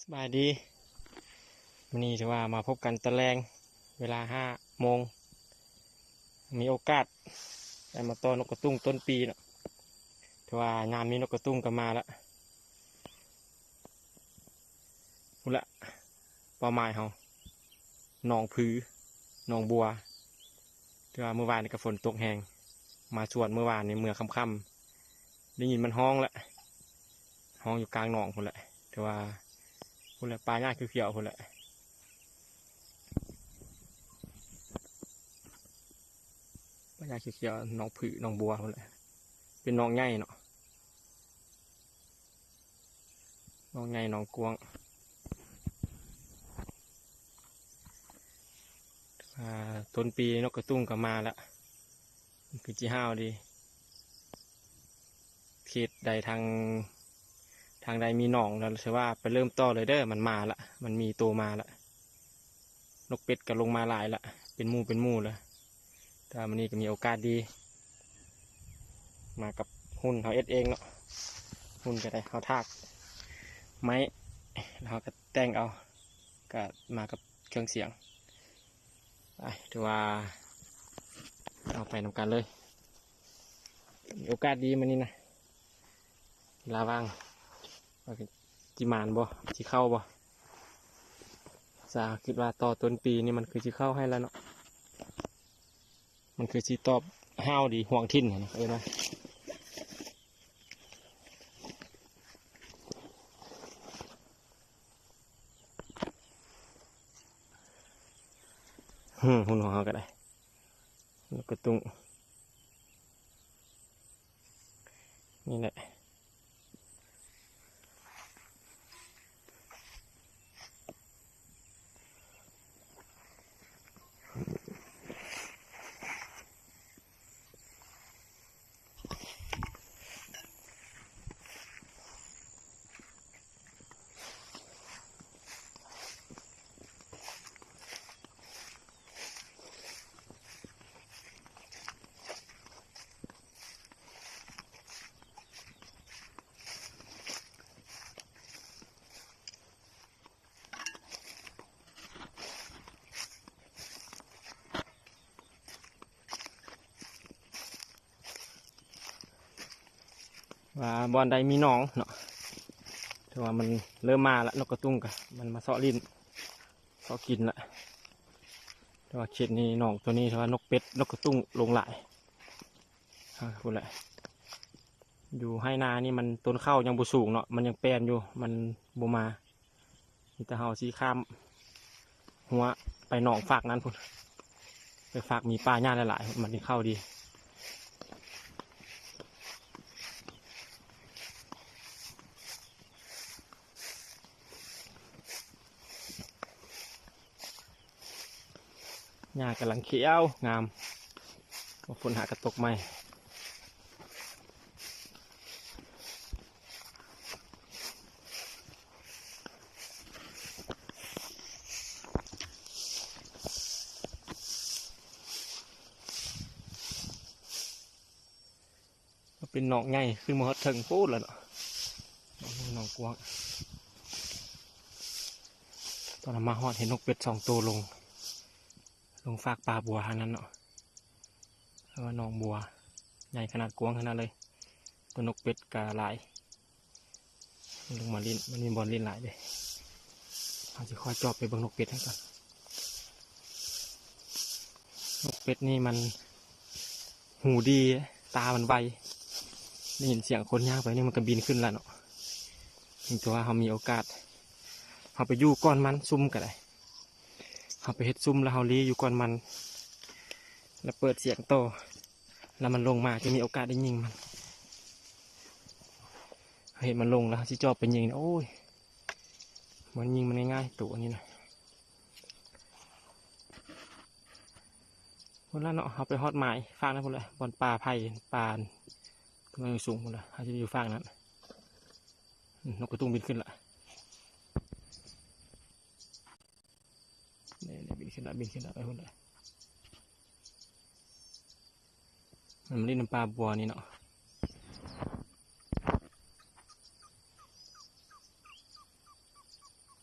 ສະບາຍດີ ມື້ນີ້ຖືວ່າມາພົບກັນຕອນແລງ ເວລາຫ້າໂມງ ມີໂອກາດໄດ້ມາຕໍ່ນົກກະຕຸ້ງຕົ້ນປີເນາະ. ຖືວ່າຍາມນີ້ນົກກະຕຸ້ງກໍມາລະ ພຸ້ນລະ ເປົ້າໝາຍເຮົາ ໜອງຜື ໜອງບົວ. ແຕ່ວ່າມື້ວານນີ້ກໍຝົນຕົກແຮງ ມາສວນມື້ວານນີ້ເມື່ອຄ່ຳໆ ໄດ້ຍິນມັນຮ້ອງລະ ຮ້ອງຢູ່ກາງໜອງພຸ້ນແຫຼະ. ແຕ່ວ່າພຸ້ນແຫຼະ ປ່າຫຍ້າຂຽວໆ ພຸ້ນແຫຼະ ປ່າຫຍ້າຂຽວໆ ໜອງຜື ໜອງບົວພຸ້ນແຫຼະ ເປັນໜອງໃຫຍ່ເນາະ. ໜອງໃຫຍ່ໜອງກວ້າງ ອ່າ ຕົ້ນປີນົກກະຕຸ້ງກໍມາລະ ມັນຄືຊິຫ້າວດີ. ເຂດໃດທາງ ທາງໃດມີໜອງແລ້ວ ຖືວ່າໄປເລີ່ມຕໍ່ເລີຍເດີ້ ມັນມາລະ ມັນມີໂຕມາລະ. ນົກເປັດກໍລົງມາຫຼາຍລະ ເປັນໝູ່ເປັນໝູ່ລະ. ແຕ່ວ່າມື້ນີ້ກໍມີໂອກາດດີ ມາກັບຫຸ່ນເຮົາເຮັດເອງເນາະ. ຫຸ່ນກໍໄດ້ ເຮົາຖາກໄມ້ ແລ້ວເຮົາກໍແຕ່ງເອົາ ກໍມາກັບເຄື່ອງສຽງ. ໄປ ຖືວ່າເຮົາໄປນຳກັນເລີຍ. ມີໂອກາດດີມື້ນີ້ນະ ລະຫວ່າງ ວ່າຊິໝານບໍ່ ຊິເຂົ້າບໍ່. ສາຄິດວ່າຕໍ່ຕົ້ນປີນີ້ມັນຄືຊິເຂົ້າໃຫ້ລະເນາະ ມັນຄືຊິຕອບຫ້າວດີ ຫວງຖິ່ນຫັ້ນນະ ເອີ້ນວ່າ. ຫື ຫຸ່ນຂອງເຮົາກໍໄດ້ ນົກກະຕຸ້ງ ນີ້ແຫຼະ. ວ່າບ່ອນໃດມີໜອງເນາະ ຖືວ່າມັນເລີ່ມມາລະ ນົກກະຕຸ້ງກະມັນມາເຊາະຫຼິ້ນ ເຊາະກິນລະ. ແຕ່ວ່າເຂດນີ້ ໜອງໂຕນີ້ ຖືວ່ານົກເປັດ ນົກກະຕຸ້ງລົງຫຼາຍ ອ່າ ພຸ້ນແຫຼະ. ຢູ່ໄຮ່ນານີ້ມັນ ຕົ້ນເຂົ້າຍັງບໍ່ສູງເນາະ ມັນຍັງແປ່ນຢູ່ ມັນບໍ່ມາ. ມີແຕ່ເຮົາຊິຂ້າມຮົ້ວໄປໜອງຟາກນັ້ນພຸ້ນ ໄປຟາກມີປ່າຫຍ້າຫຼາຍໆ ມັນຊິເຂົ້າດີ. ຫຍ້າກຳລັງຂຽວງາມ ຝົນຫາກະຕົກໃໝ່. ເປັນໜອງໃຫຍ່ ຂຶ້ນມາຮອດເທິງພຸ້ນລະເນາະ ໜອງກວ້າງ. ຕອນເຮົາມາຮອດເຫັນນົກເປັດສອງໂຕລົງ ລົງຟາກປ່າບົວທາງນັ້ນເນາະ ເອີ້ນວ່າໜອງບົວ ໃຫຍ່ຂະໜາດ ກວ້າງຂະໜາດເລີຍ. ໂຕນົກເປັດກະຫຼາຍ ມັນລົງມາຫຼິ້ນ ມັນມີບ່ອນຫຼິ້ນຫຼາຍເດ້. ເຮົາຊິຄ່ອຍຈອບໄປເບິ່ງນົກເປັດໃຫ້ກ່ອນ. ນົກເປັດນີ້ມັນຫູດີ ຕາມັນໄວ ໄດ້ຍິນສຽງຄົນຍ່າງໄປນີ້ມັນກະບິນຂຶ້ນລະເນາະ. ເຖິງຕົວເຮົາມີໂອກາດ ເຮົາໄປຢູ່ກ່ອນມັນຊຸ່ມກະໄດ້ ເຮົາໄປເຮັດຊຸ່ມແລ້ວເຮົາລີ້ຢູ່ກ່ອນມັນ ແລ້ວເປີດສຽງຕໍ່ ແລ້ວມັນລົງມາ ຈະມີໂອກາດໄດ້ຍິງມັນ. ເຮົາເຫັນມັນລົງແລ້ວ ເຮົາຊິຈອບໄປຍິງ ໂອ້ຍ ມັນຍິງມັນງ່າຍໆ ໂຕອັນນີ້ນະ. ພຸ້ນລະເນາະ ເຮົາໄປຮອດໝາຍຟາກນັ້ນພຸ້ນລະ ບ່ອນປ່າໄຜ່ ປ່າກຳລັງສູງພຸ້ນລະ ເຮົາຊິຢູ່ຟາກນັ້ນ. ອືມ ນົກກະຕຸ້ງບິນຂຶ້ນລະ. ນີ້ໆ ບິນຂຶ້ນລະ ບິນຂຶ້ນລະ ໄປພຸ້ນລະ. ມັນມາຫຼິ້ນນຳປ່າບົວນີ້ເນາະ. ເ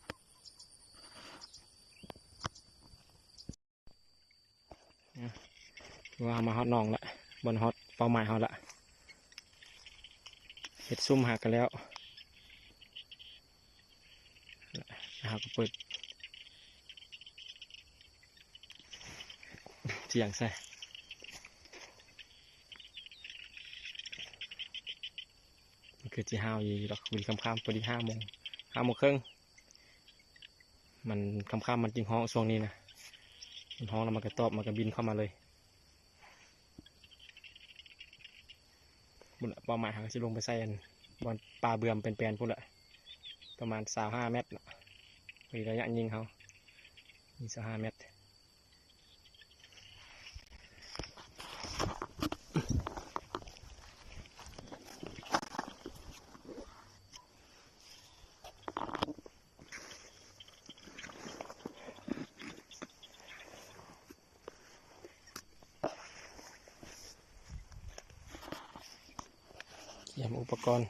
ວ່າເຮົາມາຮອດໜອງລະ ບ່ອນຮອດເປົ້າໝາຍເຮົາລະ ເຮັດຊຸ່ມຫາກັນແລ້ວ ເຮົາກໍເປີດສຽງໃສ່ ມັນຄືຊິຫ້າວຢູ່ດອກ ພໍດີຄ່ຳໆ ພໍດີຫ້າໂມງ ຫ້າໂມງເຄິ່ງ ມັນຄ່ຳໆ ມັນຈຶ່ງຮ້ອງ ຊ່ວງນີ້ນະ ມັນຮ້ອງແລ້ວມັນກໍຕອບ ມັນກໍບິນເຂົ້າມາເລີຍ ພຸ້ນລະ ເປົ້າໝາຍເຮົາຊິລົງໄປໃສ່ອັນ ບ່ອນປ່າເບືອມແປນໆ ພຸ້ນລະ ປະມານຊາວຫ້າແມັດເນາະ ພໍດີໄລຍະຍິງເຮົາ ມີຊາວຫ້າແມັດ. ກຽມອຸປະກອນ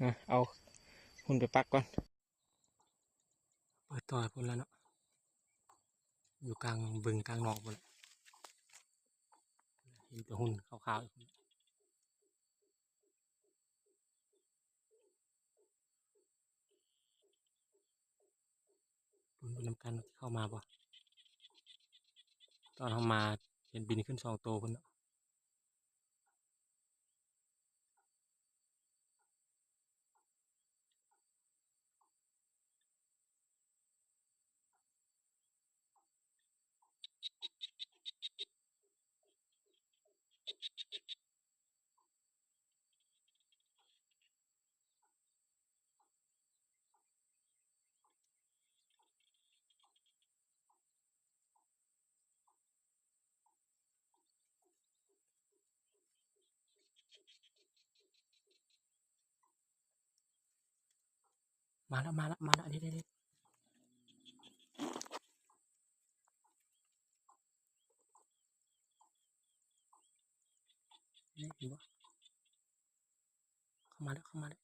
ອະ ເອົາຫຸ່ນໄປປັກກ່ອນ ເປີດຕໍ່ພຸ້ນລະເນາະ ຢູ່ກາງບຶງກາງໜອງພຸ້ນລະ ເຫັນແຕ່ຫຸ່ນຂາວໆ ເບິ່ງນຳກັນວ່າຊິເຂົ້າມາບໍ່ ຕອນເຮົາມາເຫັນບິນຂຶ້ນສອງໂຕພຸ້ນເນາະ. ມາລະ ມາລະ ມາລະ ເດັດໆ ເຫັນບໍ່? ເຂົ້າມາແລ້ວ ເຂົ້າມາແລ້ວ.